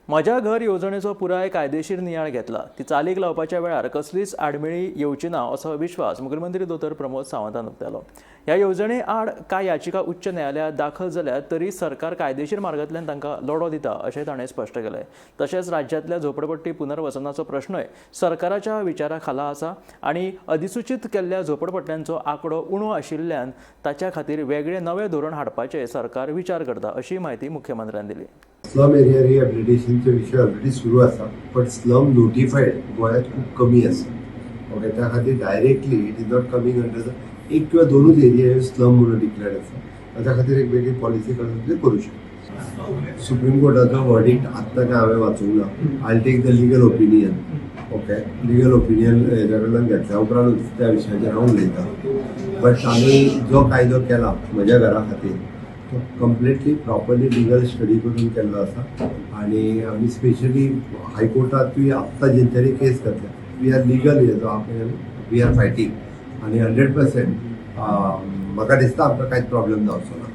म्हज्या घर येवजणेचो पुराय कायदेशीर नियाळ घेतला. ती चालीक लावपाच्या वेळार कसलीच आडमेळी येवची ना असो विश्वास मुखेलमंत्री दोतोर प्रमोद सावंतान उक्तायलो. ह्या येवजणे आड कांय याचिका उच्च न्यायालयांत दाखल जाल्यात तरी सरकार कायदेशीर मार्गांतल्यान तांकां लढो दिता अशें ताणें स्पश्ट केलें. तशेंच राज्यांतल्या झोपडपट्टी पुनर्वसनाचो प्रश्नय सरकाराच्या विचारा खाला आसा आनी अधिसुचीत केल्ल्या झोपडपट्ट्यांचो आंकडो उणो आशिल्ल्यान ताच्या खातीर वेगळें नवें धोरण हाडपाचें सरकार विचार करता अशी म्हायती मुख्यमंत्र्यान दिली. स्लम एरिया रिहॅबिलिटेशनचे विशय ऑलरेडी सुरू आसा, बट स्लम नोटिफायड गोंयांत खूब कमी आसा. ओके, त्या खातीर directly it is not coming under the एक किंवा दोनूच एरिया स्लम म्हणून डिक्लेअर्ड आसा. त्या खातीर एक वेगळी पॉलिसी काडून ते करू शकता. सुप्रीम कोर्टाचो वर्डिक्ट आत्तां काय हांवें वाचूंक ना. I take the legal opinion. Okay, legal opinion हेज्या कडल्यान घेतल्या उपरांत त्या विशयाचेर हांव उलयतां. बट आमी जो कायदो केला म्हज्या घरा खातीर, तो कंप्लिटली प्रॉपरली लिगल स्टडी करून केल्लो आसा आनी आमी स्पेशली हायकोर्टांतूय आत्तां जेंच्यांनी केस घातल्या, we are legal हेजो we are fighting आनी 100% म्हाका दिसता आमकां कांयच प्रॉब्लेम जावचो ना.